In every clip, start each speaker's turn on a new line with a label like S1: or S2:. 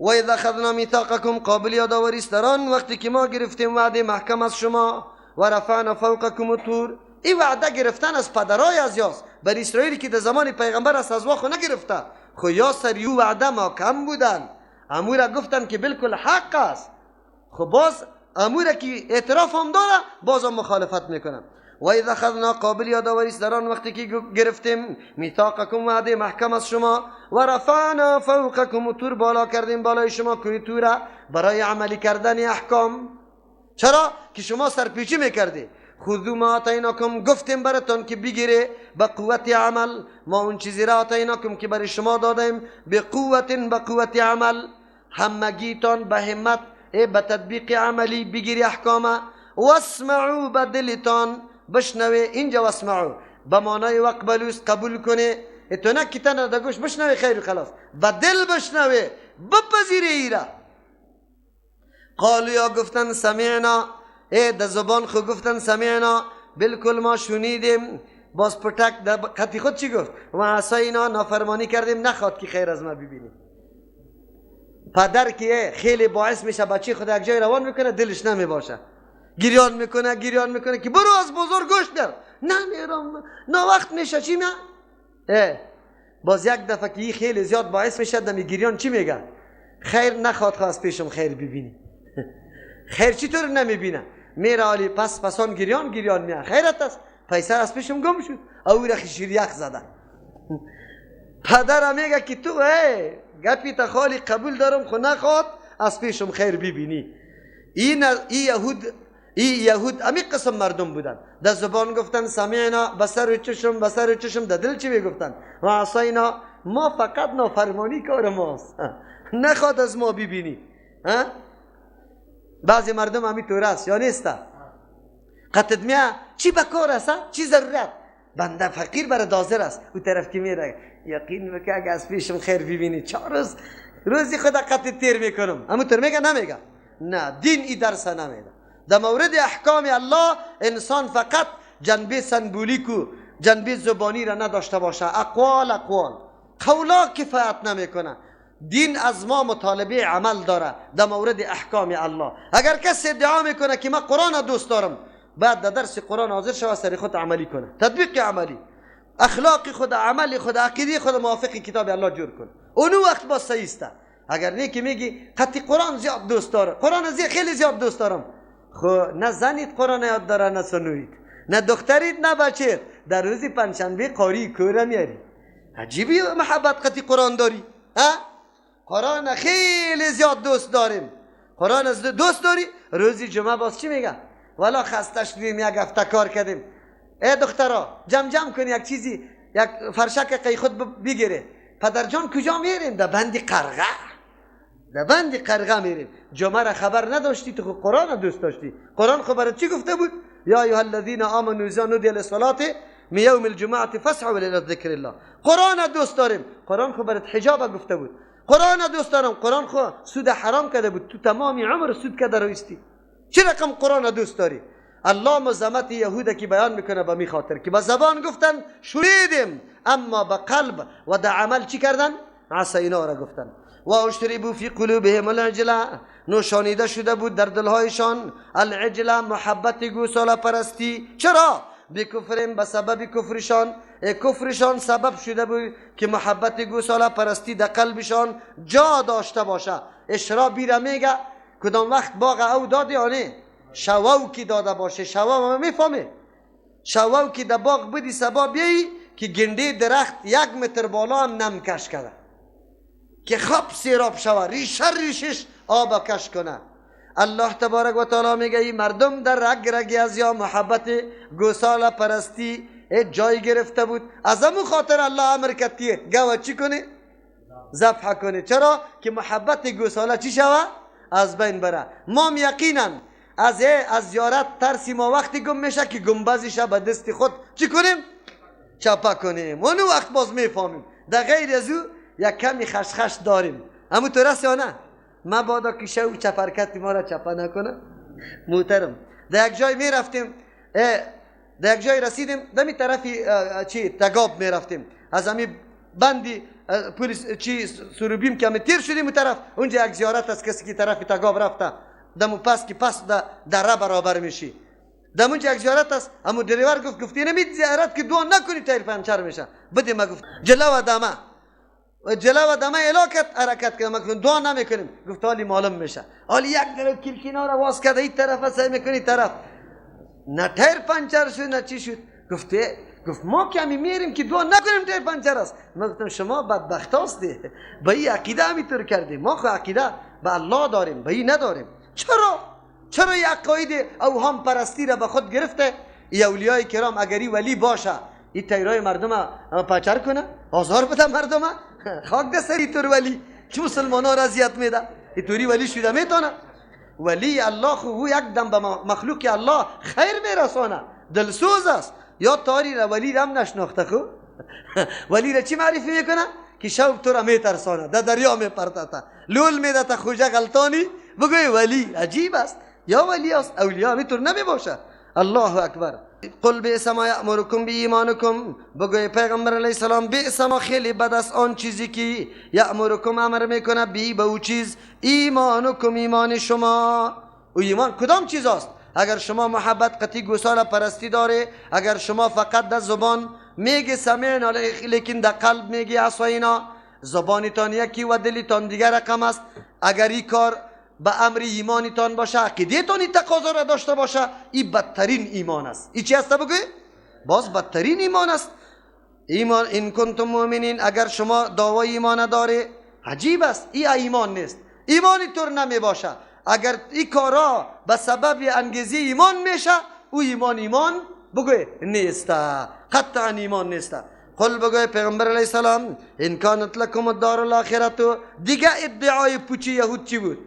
S1: و اذا اخذنا میثاقکم، قابل یادآوری است در آن وقتی که ما گرفتیم وعده محکم از شما، و رفعنا فوقکم الطور. این وعده گرفتن از پدرای از یاس بر اسرائیل که در زمان پیغمبر است از واخو نگرفته، خو یا سریو وعده ما کم بودن، امورا گفتن که بالکل حق است، خو باز امورا که اعتراف هم داره باز هم مخالفت میکنن. و اذا اخذنا، قابل یادآوری است در آن وقتی که گرفتیم میثاقکم وعده محکم از شما، و رفعنا فوقکم الطور، بالا کردیم بالای شما کوه طور برای عملی کردن احکام. چرا که شما سرپیچی میکردی. خذوا ما آتیناکم، گفتیم براتون که بگیره به قوت عمل، ما اون چیزی را آتیناکم که برای شما دادیم به قوت، به قوت عمل، همگیتان به همت به تطبیق عملی بگیری احکامه. واسمعوا، به دلتان بشنوه. اینجا واسمعوا به معنای وقبلوست، قبول کنه. تو نه که تنها در گوش بشنوه خیر خلاص، به دل بشنوه، بپذیره ایره. قالوا، یا گفتن سمعنا، ای در زبان خو گفتن سمعنا، بالکل ما شنیدیم. باز پتک در خطی خود چی گفت؟ و عصینا، نافرمانی کردیم، نخواد که خیر از ما ببینیم. پدر که خیلی باعث میشه بچه خود یک جای روان میکنه، دلش نمیباشه، گریان میکنه، گریان میکنه که برو از بزرگ گوش بیار، نه میرم، نه وقت میشه چی نه. باز یک دفعه که خیلی زیاد باعث میشه دمی گریان چی میگه؟ خیر نخواد از پیشم خیر ببینی. خیر چطور نمیبینه؟ میره عالی پس پسان گریان گریان میه، خیرت است، پیسه از پیشم گم شد، او را شیر یخ زده. پدرم میگه که تو ای گپی تا خالی قبول دارم، خو نخواد از پیشم خیر ببینی. این یهود، این یهود امی قسم مردم بودن. در زبان گفتن سمعنا، بسر چشم، بسر چشم، در دل چی میگفتن؟ و عصینا، ما فقط نافرمانی کار ماست، نخواد از ما ببینی. بعضی مردم همی طور است یا نیست؟ قطعت میه چی بکار است؟ چی ضرورت؟ بنده فقیر برای دازر است. او طرف که میره یقین بکه اگه از پیشم خیر ببینی 4 روز روزی خدا قطع تیر میکنم. همون طور میگه نمیگه؟ نه، دین ای درس نمیده. در مورد احکام الله انسان فقط جنبه سنبولیک و جنبه زبانی را نداشته باشه. اقوال اقوال قولا کفایت نمیکنه. دین از ما مطالبه عمل داره در مورد احکام الله. اگر کسی ادعا میکنه که من قرآن دوست دارم، بعد در درس قرآن حاضر شوه سر خود عملی کنه، تطبیق عملی، اخلاق خود، عمل خود، عقیده خود موافق کتاب الله جور کنه، اونو وقت با صحیح است. اگر نه که میگی قطعی قرآن زیاد دوست داره، قرآن زیاد خیلی زیاد دوست دارم، خو نه زنید قرآن یاد داره، نه سنوید، نه دخترید، نه بچید، در روز پنجشنبه قاری کوره میاری. عجیبی محبت قطعی قرآن داری. ها؟ قرآن خیلی زیاد دوست داریم، قرآن از دوست داری، روزی جمعه باز چی میگه؟ والا خسته شدیم، یک هفته کار کردیم، ای دخترا جمع جمع کن یک چیزی، یک فرشک قی خود بگیره. پدر جان کجا میریم؟ در بند قرغه، در بند قرغه میریم. جمعه را خبر نداشتی، تو قرآن دوست داشتی. قرآن خبر چی گفته بود؟ یا ایها الذین آمنوا اذا نودی للصلاة من یوم الجمعة فاسعوا الی ذکر الله. قرآن دوست داریم، قرآن خبرت حجاب گفته بود. قرآن دوست دارم، قرآن خو سود حرام کرده بود، تو تمام عمر سود کرده رویستی. چه رقم قرآن دوست داری؟ الله مزمت یهود که بیان میکنه به می خاطر که با زبان گفتن شنیدیم، اما به قلب و در عمل چی کردن؟ عصینا را گفتن. و اشربوا فی قلوبهم العجله، نوشانیده شده بود در دلهایشان العجله، محبت گوساله پرستی. چرا؟ بکفرهم، به سبب کفرشان. کفرشان سبب شده بود که محبت گوساله پرستی در قلبشان جا داشته باشه. اشرابی را میگه کدام وقت باغ او داد یا نه؟ شواو کی داده باشه. شواو میفهمه؟ شواو کی در باغ بدی سبا بیایی که گنده درخت 1 متر بالا هم نم کش کرده که خواب سیراب شوه، ریشه ریشش آب کش کنه. الله تبارک و تعالی میگه این مردم در رگ رگ از یا محبت گوساله پرستی جای گرفته بود. از همون خاطر الله امر کرد که گوه چی کنه؟ ذبح کنه. چرا؟ که محبت گوساله چی شوه؟ از بین بره. ما یقینا از زیارت ترسی ما وقتی گم میشه که گنبزش به دست خود چی کنیم؟ چپه کنیم. اونو وقت باز میفهمیم. در غیر از او یک کمی خشخش داریم. همون تو رست یا نه؟ مبادا که شو چپرکت ما را چپه نکنه. محترم در یک جای میرفتیم، در یک جای رسیدیم، دمی طرفی چی تگاب میرفتیم، از همی بندی پلیس چی سروبیم که تیر شدیم اون طرف، اونجا یک زیارت است، کسی که طرف تگاب رفته دمو پس که پس دره برابر میشی، دم اونجا یک زیارت است. امو دریور گفت، گفتی نمید زیارت که دعا نکنی تیر پنچر میشه. بده ما گفت جلو دمه جلو دمه الاکت حرکت کرد، ما گفتم دعا نمیکنیم. گفت حالی معلوم میشه. حالی یک در کلکینا را واز کرده این طرف سعی میکنی طرف، نه تیر پنچر شد نه چی شد. گفته گفت ما که همی میریم که دعا نکنیم تیر پنچر است. ما گفتم شما بدبخت هستی، به این عقیده همیطور کردیم، ما خو عقیده به الله داریم، به این نداریم. چرا این عقاید اوهام پرستی را به خود گرفته؟ ای اولیای کرام اگر ای ولی باشه این تیرای مردم پچر کنه، آزار بده مردم، خاک ده سری طور ولی که مسلمان ها را اذیت میده، این طوری ولی شده میتونه؟ ولی الله خو او یک دم به مخلوق الله خیر میرسانه، دلسوز است. یا تاری را ولی را هم نشناخته خو ولی را چی معرفی میکنه؟ که شب تو را میترسانه، در دریا میپرتته، لول میده تا خوجه غلطانی بگوی ولی. عجیب است. یا ولی است، اولیا میتور نمی باشه. الله اکبر. قل بئس ما یأمرکم بایمانکم، بگوی پیغمبر علیه السلام بئس ما خیلی بد است آن چیزی که یأمرکم امر میکنه بی به او چیز، ایمانکم ایمان شما. او ایمان کدام چیز است؟ اگر شما محبت قطعی گوساله پرستی داره، اگر شما فقط در زبان میگی سمعنا لیکن در قلب میگی عصینا، زبانتان یکی و دلتان دیگر رقم است. اگر این کار به امر ایمانتان باشه، عقیدهتان این تقاضا را داشته باشه، این بدترین ایمان است. این چی است بگوی؟ باز بدترین ایمان است. ایمان ان کنتم مؤمنین، اگر شما دعوای ایمان داره، عجیب است، این ایمان نیست، ایمانی طور نمی باشه. اگر این کارا به سبب انگیزه ایمان میشه، او ایمان ایمان بگوی نیست، قطعا ایمان نیست. قل بگوی پیغمبر علیه السلام ان کانت لکم الدار الاخرت. دیگه ادعای پوچی یهود چی بود؟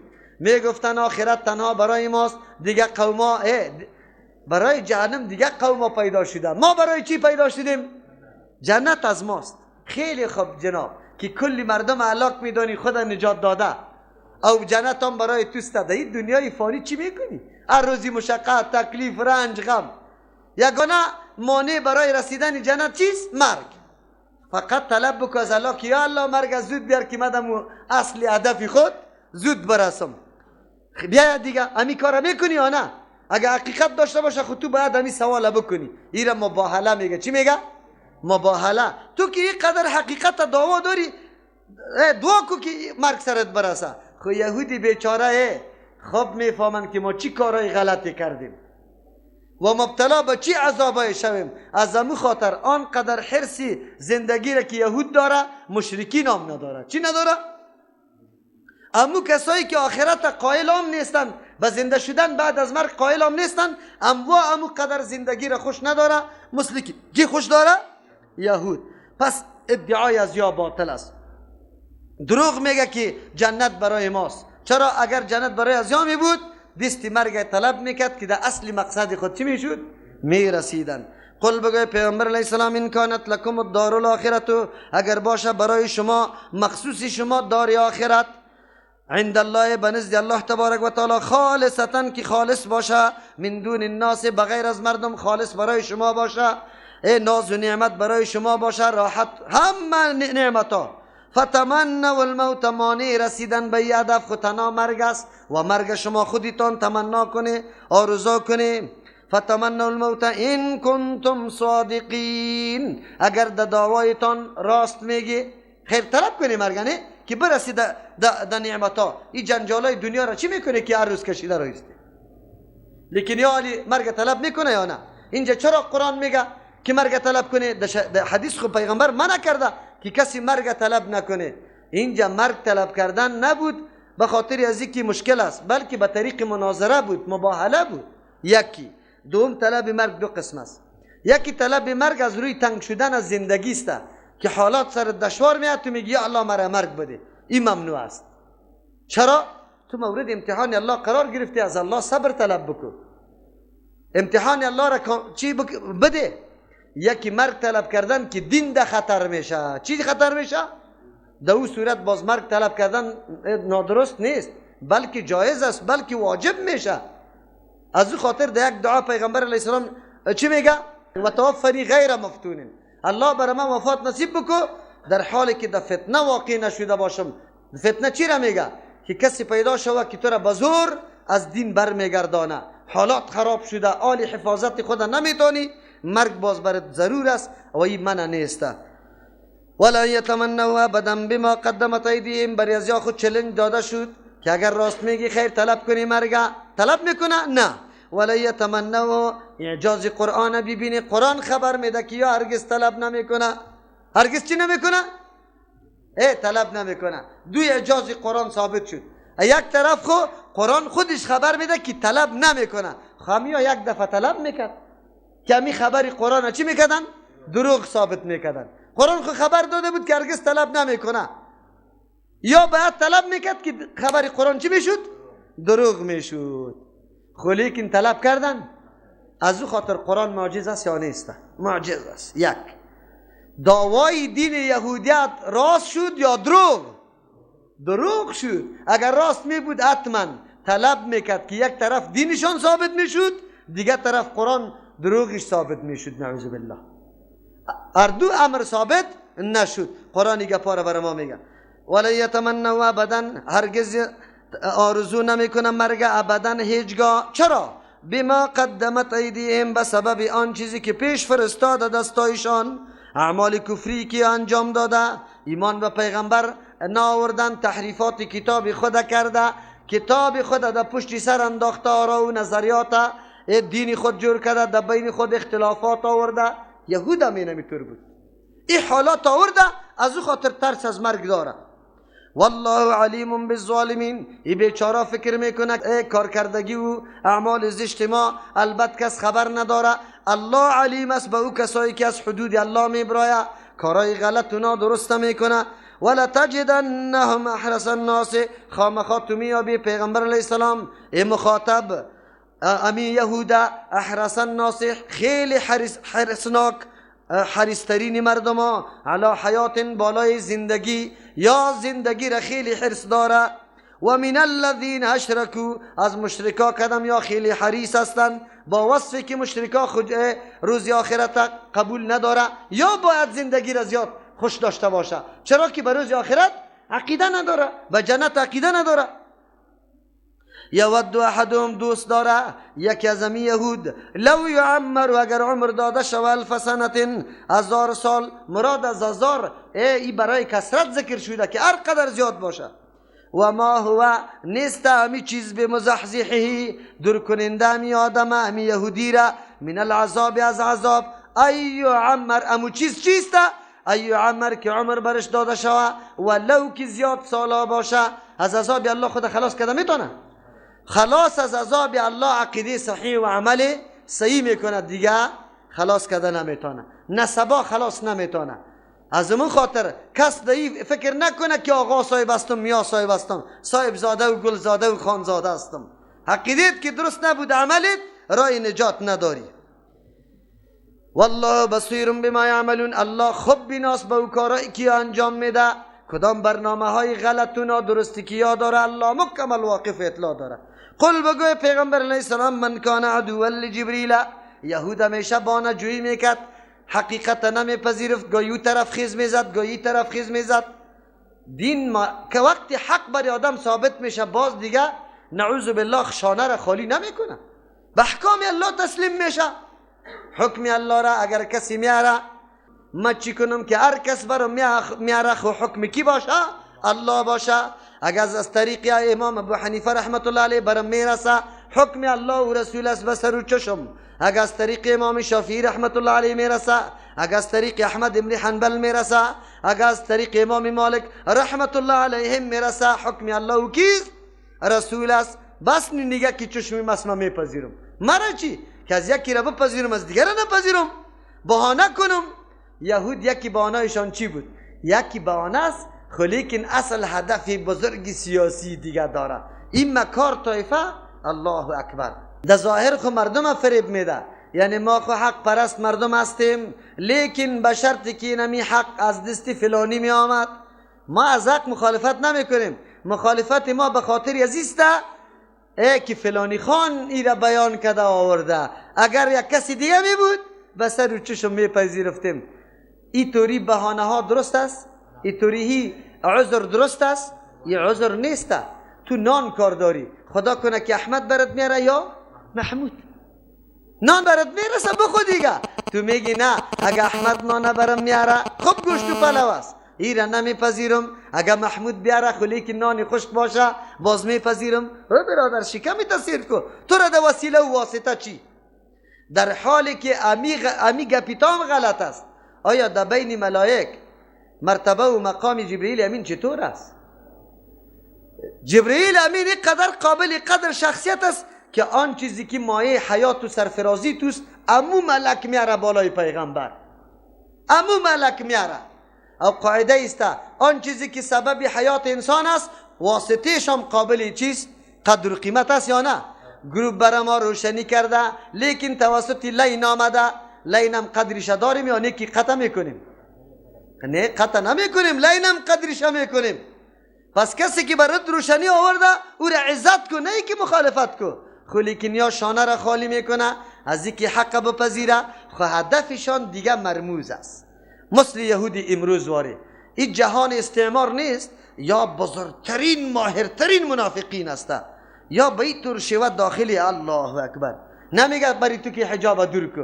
S1: میگفتن آخرت تنها برای ماست، دیگه قوما برای جهنم دیگه قوما پیدا شده، ما برای چی پیدا شدیم؟ جنت از ماست. خیلی خوب جناب که کلی مردم هلاک میدانی، خدا نجات داده او جنت هم برای توست. در این دنیای فانی چی میکنی؟ هر روزی مشقت، تکلیف، رنج، غم. یگانه مانع برای رسیدن جنت چیست؟ مرگ. فقط طلب بکن از الله که یا الله مرگ از زود بیار که مدم اصل هدف خود زود برسم. بیا دیگه همی کار میکنی یا نه؟ اگه حقیقت داشته باشه خود تو باید همی سوال بکنی. ایره مباهله میگه. چی میگه؟ مباهله. تو که اینقدر حقیقت دعوا داری، دعا کو که مرگ سرت برسه. خو یهودی بیچاره خوب میفهمن که ما چی کارهای غلطی کردیم و مبتلا به چی عذابای شویم. از امو خاطر آنقدر حرصی زندگی را که یهود داره، مشرکین هم نداره. چی نداره؟ امو کسایی که آخرت قائل هم نیستن، به زنده شدن بعد از مرگ قائل هم نیستن، امو قدر زندگی را خوش نداره مثل کی خوش داره؟ یهود. پس ادعای از یا باطل است. دروغ میگه که جنت برای ماست. چرا؟ اگر جنت برای از یا می بود، دست مرگ طلب میکرد که در اصل مقصد خود چی میشد؟ میرسیدن. قل بگوی پیغمبر علیه السلام ان کانت لکم الدار الاخرت، اگر باشه برای شما مخصوص شما دار آخرت، عند الله بنزد الله تبارک و تعالی، خالصتا که خالص باشه، من دون الناس بغیر از مردم خالص برای شما باشه، ای ناز و نعمت برای شما باشه، راحت همه نعمت ها. فتمنوا الموت، مانع رسیدن به هدف خود تنها مرگ است و مرگ شما خودتان تمنا کنه، آرزو کنه. فتمنوا الموت ان کنتم صادقین، اگر در دعوایتان راست میگی، خیر طلب کنی مرگ نه که برسی در نعمت ها. این جنجالای دنیا را چی میکنه که هر روز کشیده رایسته؟ لیکن یا علی مرگ طلب میکنه یا نه؟ اینجا چرا قرآن میگه که مرگ طلب کنه؟ در حدیث خود پیغمبر منع کرده که کسی مرگ طلب نکنه. اینجا مرگ طلب کردن نبود به خاطر از اینکه مشکل است، بلکه به طریق مناظره بود، مباهله بود. یکی دوم طلب مرگ دو قسم است. یکی طلب مرگ از روی تنگ شدن از زندگی است که حالات سر دشوار میاد، تو میگی یا الله مرا مرگ بده. این ممنوع است. چرا؟ تو مورد امتحان الله قرار گرفتی، از الله صبر طلب بکن، امتحان الله را چی بده. یکی مرگ طلب کردن که دین ده خطر میشه. چی خطر میشه؟ در او صورت باز مرگ طلب کردن نادرست نیست، بلکه جایز است، بلکه واجب میشه. از او خاطر در یک دعا پیغمبر علیه السلام چی میگه؟ و توفنی غیر مفتون، الله برای من وفات نصیب بکو در حالی که در فتنه واقع نشده باشم. فتنه چی را میگه؟ که کسی پیدا شوه که تو را بزور از دین برمیگردانه، حالات خراب شده، آل حفاظت خود نمیتونی، مرگ باز برات ضرور است و این منع نیست. ولا یتمنوا ابدا بما قدمت ایدیهم، بر از یا خود چلنج داده شد که اگر راست میگی خیر طلب کنی مرگ، طلب میکنه؟ نه. ولا یتمنوا، اعجاز قرآن ببینی، قرآن خبر میده که یا هرگز طلب نمیکنه. هرگز چی نمیکنه؟ طلب نمیکنه. دو اعجاز قرآن ثابت شد. یک طرف خو قرآن خودش خبر میده که طلب نمیکنه، خامیا یک دفعه طلب میکرد که همی خبر قرآن چی میکردن؟ دروغ ثابت میکردن. قرآن خو خبر داده بود که هرگز طلب نمیکنه، یا باید طلب میکرد که خبر قرآن چی میشد؟ دروغ میشد. خو لیکن طلب کردن، از او خاطر قرآن معجز است یا نیست؟ معجز است. یک، دعوای دین یهودیت راست شد یا دروغ؟ دروغ شد. اگر راست می بود حتما طلب میکرد که یک طرف دینشان ثابت میشد، دیگر طرف قرآن دروغش ثابت میشد. نعوذ بالله. هر دو امر ثابت نشد. قرآن گپا را بر ما میگه ولا یتمنوا ابدا، هرگز آرزو نمیکنه مرگ ابدا هیچگاه. چرا؟ بما قدمت ایدیهم، به سبب آن چیزی که پیش فرستاده دستایشان، اعمال کفری که انجام داده، ایمان به پیغمبر ناوردن، تحریفات کتاب خود کرده، کتاب خود در پشت سر انداخته، آرا و نظریات دین خود جور کرده، در بین خود اختلافات آورده. یهود هم اینمیطور بود، این حالات آورده، از او خاطر ترس از مرگ داره. والله علیم بالظالمین. ای بیچاره فکر میکنه کارکردگی و اعمال زشت ما البته کس خبر نداره. الله علیم است به او کسایی که از حدود الله میبرایه، کارای غلط و نادرست میکنه. ولتجدنهم احرص الناس، خامخا تو میابی پیغمبر علیه السلام ای مخاطب امی یهودا، احرص الناس خیلی حرصناک، حریصترین مردم ها، علی حیات بالای زندگی، یا زندگی را خیلی حرص داره. و من الذین اشرکوا، از مشرکا کدم یا خیلی حریص هستند، با وصفی که مشرکا خود روز آخرت قبول نداره، یا باید زندگی را زیاد خوش داشته باشه، چرا که به روز آخرت عقیده نداره، به جنت عقیده نداره. یود احدهم، دوست داره یکی از امی یهود، لو یعمر، اگر عمر داده شود، الف سنة، 1000 سال. مراد از 1000 ای برای کثرت ذکر شده که هر قدر زیاد باشه. و ما هو، نیست امی چیز به مزحزحه، دور کننده امی آدم امی یهودی را، من العذاب، از عذاب. ای یعمر، امو چیز چیست؟ ای یعمر که عمر برش داده شود، ولو که زیاد سالا باشه، از عذاب الله خود خلاص کرده میتونه. خلاص از عذاب الله عقیده صحیح و عمل صحیح میکنه، دیگه خلاص کرده نمیتونه، نسبا خلاص نمیتونه. از اون خاطر کس دی فکر نکنه که آقا صاحب هستم، یا صاحب هستم، صاحب زاده و گل زاده و خان زاده هستم. عقیدت که درست نبود، عملت رای نجات نداری. والله بصیر بما یعملون، الله خوب بیناست به او کارایی که انجام میده، کدام برنامه های غلط و نادرستی که یاد داره، الله مکمل واقف اطلاع داره. قل، بگوی پیغمبر علیه السلام، من کان عدوا لجبریل، یهود همیشه بانه جویی میکرد، حقیقت نمیپذیرفت، گاهی او طرف خیز میزد، گاهی طرف خیز میزد. دین ما که وقتی حق بر آدم ثابت میشه، باز دیگه نعوذ بالله خشانه را خالی نمیکنه، به احکام الله تسلیم میشه. حکم الله را اگر کسی میاره، ما چی کنم که هر کس برام میاره، خو حکم کی باشه؟ الله باشه. اگر از طریق امام ابو حنیفه رحمت الله علیه برام میرسه، حکم الله و رسول است به سر و چشم. اگر از طریق امام شافعی رحمت الله علیه میرسه، اگر از طریق احمد بن حنبل میرسه، اگر از طریق امام مالک رحمت الله علیهم میرسه، حکم الله و کیست؟ رسول است. بس نگه که چشم مسمه میپذیرم، مرا چی که از یکی را بپذیرم از دیگر را نپذیرم، بهانه کنم. یهود یکی بهانهشان چی بود؟ یکی بهانه است، لیکن اصل هدف بزرگ سیاسی دیگه داره. این مکار طایفه، الله اکبر، در ظاهر خو مردم فریب میده، یعنی ما خو حق پرست مردم هستیم، لیکن به شرطی که اینمی حق از دست فلانی می آمد، ما از حق مخالفت نمی کنیم. مخالفت ما به خاطر ازیسته ای که فلانی خان ای را بیان کرده آورده، اگر یک کسی دیگه می بود به سر و چشم می پذیرفتیم. این طوری بهانه ها درست است؟ اینطوری عذر درست است؟ یه عذر نیست. تو نان کار داری، خدا کنه که احمد برات میاره یا محمود، نان برات میرسه بخو دیگه. تو میگی نه اگه احمد نان برام میاره خب گوشت و پلو است، ایره نمیپذیرم، اگه محمود بیاره خلی که نان خشک باشه باز میپذیرم. او برادر شکمی تسیر کو، تو را ده وسیله و واسطه چی؟ در حالی که امی گپیتام غلط است. آیا در بین ملائک مرتبه و مقام جبرئیل امین چطور است؟ جبرئیل امین اینقدر قابل قدر شخصیت است که آن چیزی که مایه حیات و سرفرازی توست امو ملک میاره بالای پیغمبر، امو ملک میاره. او قاعده است آن چیزی که سبب حیات انسان است واسطهش هم قابل چیز قدر و قیمت است یا نه؟ گروپ برای ما روشنی کرده لیکن توسط لین آمده، لینم قدرش داریم یا نه که قطع میکنیم؟ نه قطع نمیکنیم، لینم قدرش میکنیم. پس کسی که برات روشنی آورده او را عزت کن، نه که مخالفت کن. خو لیکن یا شانه را خالی میکنه از اینکه حق بپذیره، خو هدفشان دیگه مرموز است. مثل یهودی امروز واره این جهان استعمار نیست، یا بزرگترین ماهرترین منافقین است یا به این طور شیوه داخلی. الله اکبر، نمیگه بری تو که حجاب دور کو،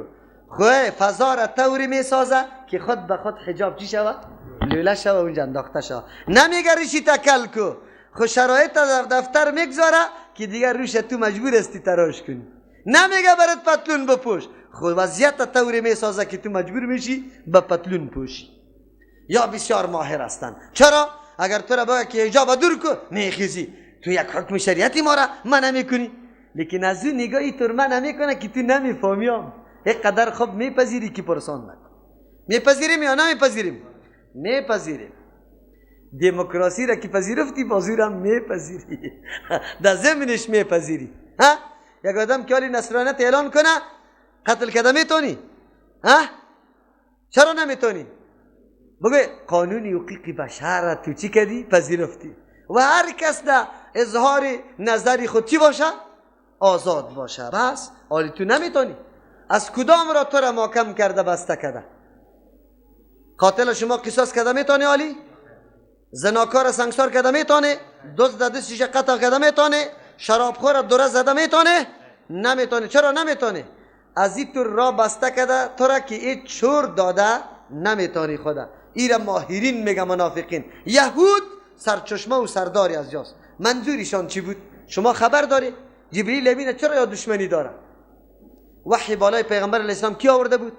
S1: خو فضا را طوری میسازه که خود به خود حجاب چی شوه؟ لوله شوه اونجا انداخته شوه. نمیگه ریشی تکل کو، خو شرایط در دفتر میگذاره که دیگه روش تو مجبور استی تراش کنی. نمیگه برات پتلون بپوش، خو وضعیت طوری میسازه که تو مجبور میشی به پتلون پوشی. یا بسیار ماهر هستند. چرا؟ اگر تو را بگه که حجاب دور کو میخیزی، تو یک حکم شریعتی ما را منع میکنی، لیکن از اون نگاهی تو منع میکنه که تو نمیفهمی. اینقدر خوب میپذیری که پرسان نکن. میپذیریم یا نمیپذیریم؟ میپذیریم. دموکراسی را که پذیرفتی بازی را میپذیری، در ضمنش میپذیری. ها یک آدم که حالی نصرانیت اعلان کنه قتل کرده میتونی؟ ها چرا نمیتونی؟ بگو قانون حقوق بشر را تو چی کردی؟ پذیرفتی. و هر کس در اظهار نظری خود چی باشه؟ آزاد باشه. بس حالی تو نمیتونی. از کدام را تو را محکم کرده بسته کرده؟ قاتل شما قصاص کرده میتونی؟ حالی زناکار سنگسار کرده میتونه؟ دزد دستش قطع کرده میتونه؟ شرابخور دوره زده میتونه؟ نمیتونه. چرا نمیتونه؟ از این تو را بسته کرده تو را که ای چور داده نمیتونی خدا. ای را ماهرین میگه منافقین. یهود سرچشمه و سرداری از جاست. منظورشان چی بود؟ شما خبر داری؟ جبرئیل امین چرا یا دشمنی داره؟ وحی بالای پیغمبر علیه السلام کی آورده بود؟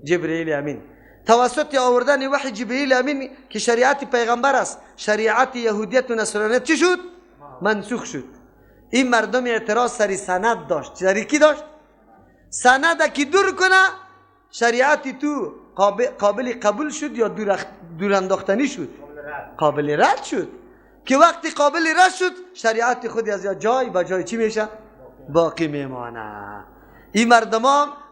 S1: جبرئیل امین. توسط آوردن وحی جبرئیل امین که شریعت پیغمبر است، شریعت یهودیت و نصرانیت چی شد؟ منسوخ شد. این مردم اعتراض سری سند داشت. سری کی داشت؟ سند که دور کنه شریعت تو قابل قبول شد یا دور انداختنی شد؟ قابل رد شد. که وقتی قابل رد شد شریعت خود از جای با جای چی میشه؟ باقی میمانه. این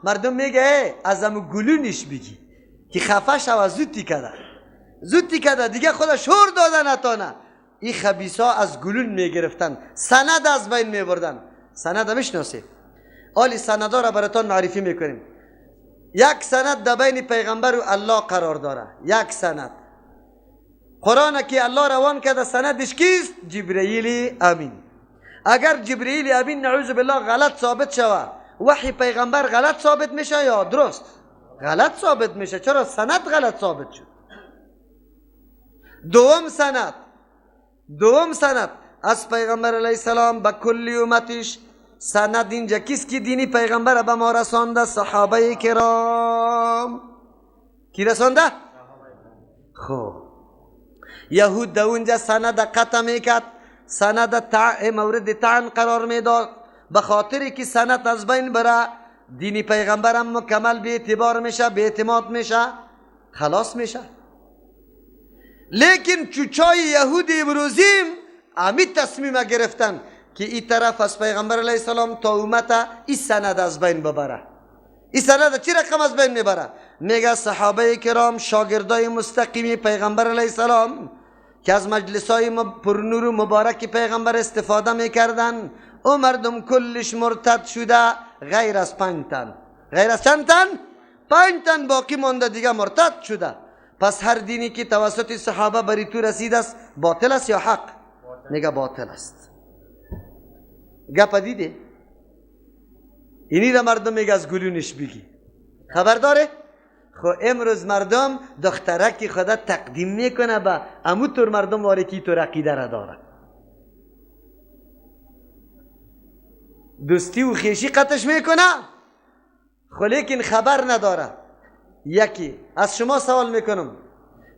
S1: مردم میگه از امو گلونش بگی که خفه شوه، زودی کرده، زودی کرده دیگه خدا شور داده نتانه. این خبیثا از گلون میگرفتن، سند از بین میبردن. سند میشناسید؟ آلی سندا را براتان معرفی میکنیم. یک سند در بین پیغمبر و الله قرار داره. یک سند قرآن که الله روان کرده سندش کیست؟ جبرئیل امین. اگر جبرئیل امین نعوذ بالله غلط ثابت شوه، وحی پیغمبر غلط ثابت میشه یا درست؟ غلط ثابت میشه. چرا؟ سند غلط ثابت شد. دوم سند از پیغمبر علیه السلام به کل امتش. سند اینجا کیست که دینی پیغمبر به ما رسانده؟ صحابه کرام. کی رسانده؟ خب یهود در اونجا سند قطع میکرد، سند مورد طعن قرار میداد. به خاطر که سند از بین بره دینی پیغمبرم مکمل به اعتبار میشه، به اعتماد میشه، خلاص میشه. لیکن چوچای یهود امروزیم امی تصمیم گرفتن که این طرف از پیغمبر علیه السلام تا امت این سند از بین ببره. این سند چی رقم از بین میبره؟ میگه صحابه کرام شاگردای مستقیمی پیغمبر علیه السلام که از مجلسای پرنور و مبارک پیغمبر استفاده میکردن، او مردم کلش مرتد شده غیر از 5 تن. غیر از چند تن؟ 5 تن باقی مانده دیگه مرتد شده. پس هر دینی که توسط صحابه بری تو رسید است باطل است یا حق؟ میگه باطل است. گپ دیده؟ اینی را مردم میگه از گلونش بگی. خبر داره؟ خب امروز مردم دخترکی خدا تقدیم میکنه به امو طور مردم واره کی تو عقیده را داره. دوستی و خیشی قطش میکنه خب لیکن خبر نداره. یکی از شما سوال میکنم،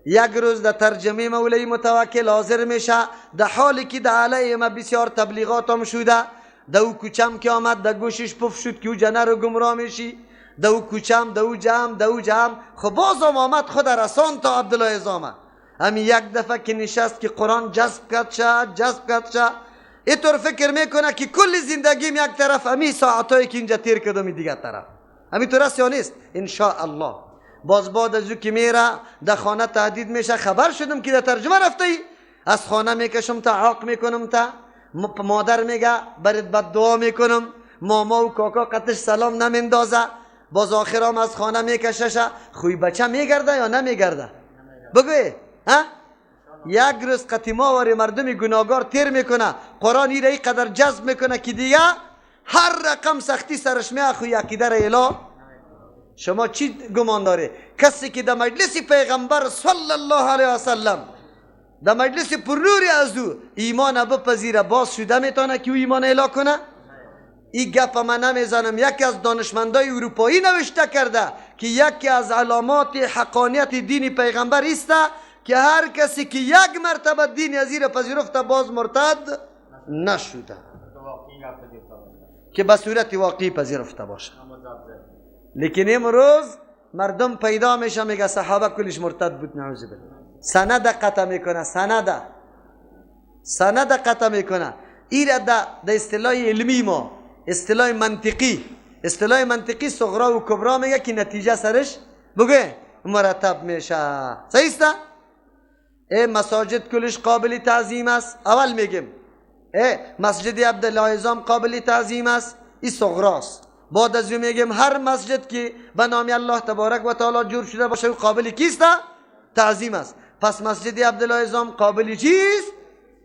S1: یک روز در ترجمه مولوی متوکل حاضر میشه، در حالی که در علیه ما بسیار تبلیغات هم شده، در او کوچم که آمد در گوشش پف شد که او جنه رو گمراه میشی، در او کوچم، در او جمع، در او جمع، خب بازم آمد خود رسان تا عبدالله عزامه. همین یک دفعه که نشست که قرآن جذب کرد شد، جذب کرد شد، اینطور فکر میکنه که کل زندگیم یک طرف، همین ساعتایی که اینجا تیر کردم دیگه طرف. همینطور است یا نیست؟ ان شاء الله. باز بعد از او که میره در خانه تهدید میشه، خبر شدم که در ترجمه رفته ای، از خانه میکشم تا عاق میکنم، تا مادر میگه برات بد دعا میکنم، ماما و کاکا قطش سلام نمیندازه، باز آخرام از خانه میکششه. خوی بچه میگرده یا نمیگرده؟ بگوی ها؟ یک روز قطیما واری مردم گناهگار تیر میکنه، قرآن ایره ای قدر جذب میکنه که دیگه هر رقم سختی سرش میاد، خوی عقیده را اعلا. شما چی گمان داره؟ کسی که در مجلس پیغمبر صلی الله علیه و سلم، در مجلس پرنور از او ایمان بپذیره، باز شده میتونه که او ایمان اعلا کنه؟ این گپ من نمیزنم، یکی از دانشمندای اروپایی نوشته کرده که یکی از علامات حقانیت دین پیغمبر است که هر کسی که یک مرتبه دین از را پذیرفته باز مرتد نشده، که به صورت واقعی پذیرفته باشه. لیکن امروز مردم پیدا میشه میگه صحابه کلش مرتد بود، نعوذ بالله. سند قطع میکنه، سند قطع میکنه. ایره در اصطلاح علمی ما، اصطلاح منطقی، اصطلاح منطقی صغرا و کبرا میگه که نتیجه سرش بگه مرتب میشه. صحیح است؟ ای مساجد کلش قابل تعظیم است. اول میگیم ای مسجد عبدالله عظام قابل تعظیم است، این صغراست. بعد از اون میگیم هر مسجد که به نام الله تبارک و تعالی جور شده باشه او قابل کیست؟ تعظیم است. پس مسجد عبدالله عظام قابل چیست؟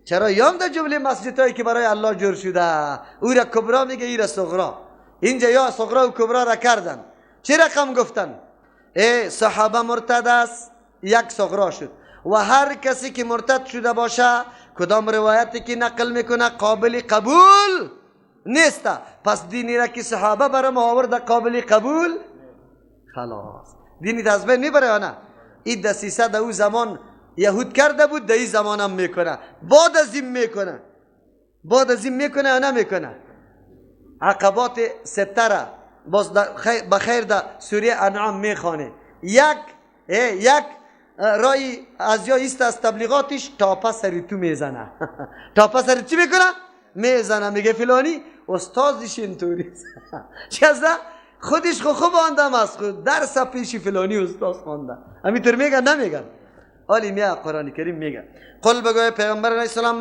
S1: چرا یام در جمله مسجدهایی که برای الله جور شده، او را کبرا میگه، ای را صغرا. اینجا یا صغرا و کبرا را کردن. چه رقم گفتن؟ ای صحابه مرتد است، یک صغرا شد. و هر کسی که مرتد شده باشه کدام روایتی که نقل میکنه قابل قبول نیست. پس دینی را که صحابه برای ما آورده قابل قبول، خلاص دینی از بین میبره یا نه؟ این دسیسه در او زمان یهود کرده بود، در این زمان هم میکنه، بعد از این میکنه، بعد از این میکنه یا نمیکنه؟ عقبات سته را باز بخیر در سوره انعام میخوانه. یک رای از یا ایست از تبلیغاتش تاپه سری تو میزنه. تاپه سری چی میکنه؟ میزنه. میگه فلانی استادش اینطوری چه از خودش خوب آندم از خود درس پیشی فلانی استاد خوانده. همینطور میگن نمیگن؟ حالی میگه قرآن کریم میگه قل بگوی پیغمبر علیه السلام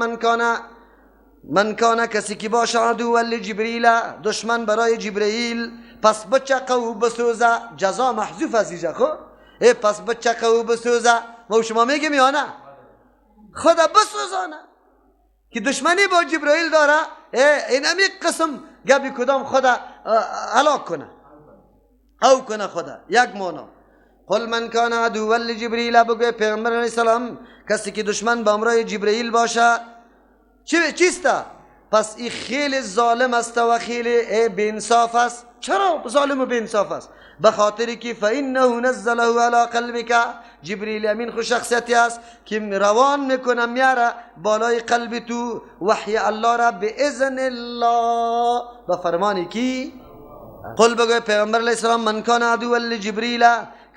S1: من کان کسی که باشه عدو لجبریل، دشمن برای جبرئیل، پس بچقه و بسوزه. جزا محذوف از اینجا. خب ای پس بچقه و بسوزه، ما شما میگیم یا نه؟ خدا بسوزانه که دشمنی با جبرئیل داره، این همی قسم گبی کدام خدا هلاک کنه او کنه خدا. یک مانا قل من کان عدوا لجبریل، بگوی پیغمبر علیه السلام کسی که دشمن با امرای جبرئیل باشه چیست؟ پس این خیلی ظالم است و خیلی بی‌انصاف است. چرا ظالم و بی‌انصاف است؟ به خاطر که فانه نزله علی قلبک، جبریل امین خو شخصیتی است که روان میکنه میاره بالای قلب تو وحی الله را باذن الله، به فرمان کی؟ قل بگوی پیغمبر علیه السلام من کان عدوا لجبریل،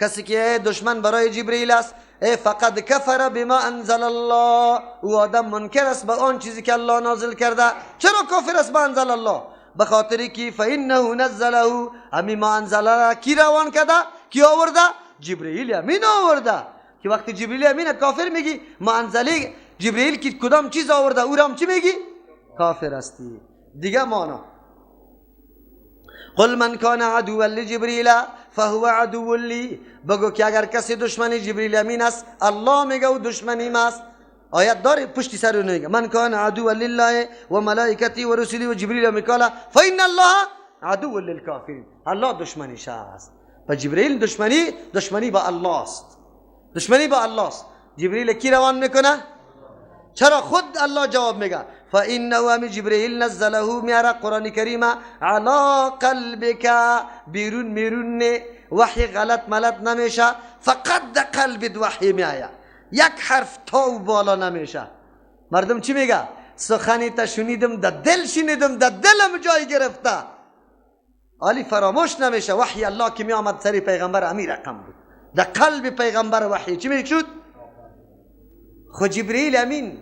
S1: کسی که دشمن برای جبریل است، ای فقد کفر بما انزل الله، او آدم منکر است به آن چیزی که الله نازل کرده. چرا کافر است به انزل الله؟ به خاطر که فانه نزله، امی ما انزل کی روان کرده؟ کی آورده؟ جبرئیل امین آورده. که وقتی جبرئیل امین کافر میگی، ما انزله جبرئیل که کدام چیز آورده او را هم چی میگی؟ کافر هستی. دیگه مانا قل من کان عدوا لجبریل فهو عدو لی، بگو که اگر کسی دشمن جبریل امین است، الله میگه او دشمنی ماست. آیت داره پشتی سر اون میگه من کان عدوا لله و ملائکته و رسله و جبریل و میکائیل فان الله عدو للکافرین. الله دشمنیش است. و جبریل دشمنی با الله است. دشمنی با الله است. جبریل کی روان میکنه؟ چرا خود الله جواب میگه فانه هم جبریل نزله میاره قرآن کریم علی قلبک، بیرون میرون نه، وحی غلط ملط نمیشه، فقط در قلبت وحی میآید، یک حرف تو بالا نمیشه. مردم چی میگه؟ سخنی تا شنیدم در دل شنیدم، در دلم جای گرفته، علی فراموش نمیشه. وحی الله که می آمد سر پیغمبر امی رقم بود، در قلب پیغمبر وحی چی میشد؟ خو جبریل امین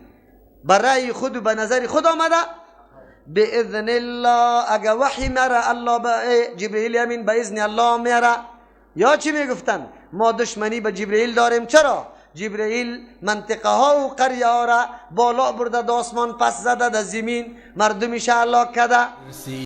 S1: برای خود و به نظر خود آمده باذن الله. اگه وحی میره الله به جبریل امین به اذن الله میره. یا چی میگفتن؟ ما دشمنی به جبریل داریم. چرا؟ جبرئیل منطقه ها و قریه ها را بالا برده، د آسمان پس زده، د زمین مردمش هلاک کرده.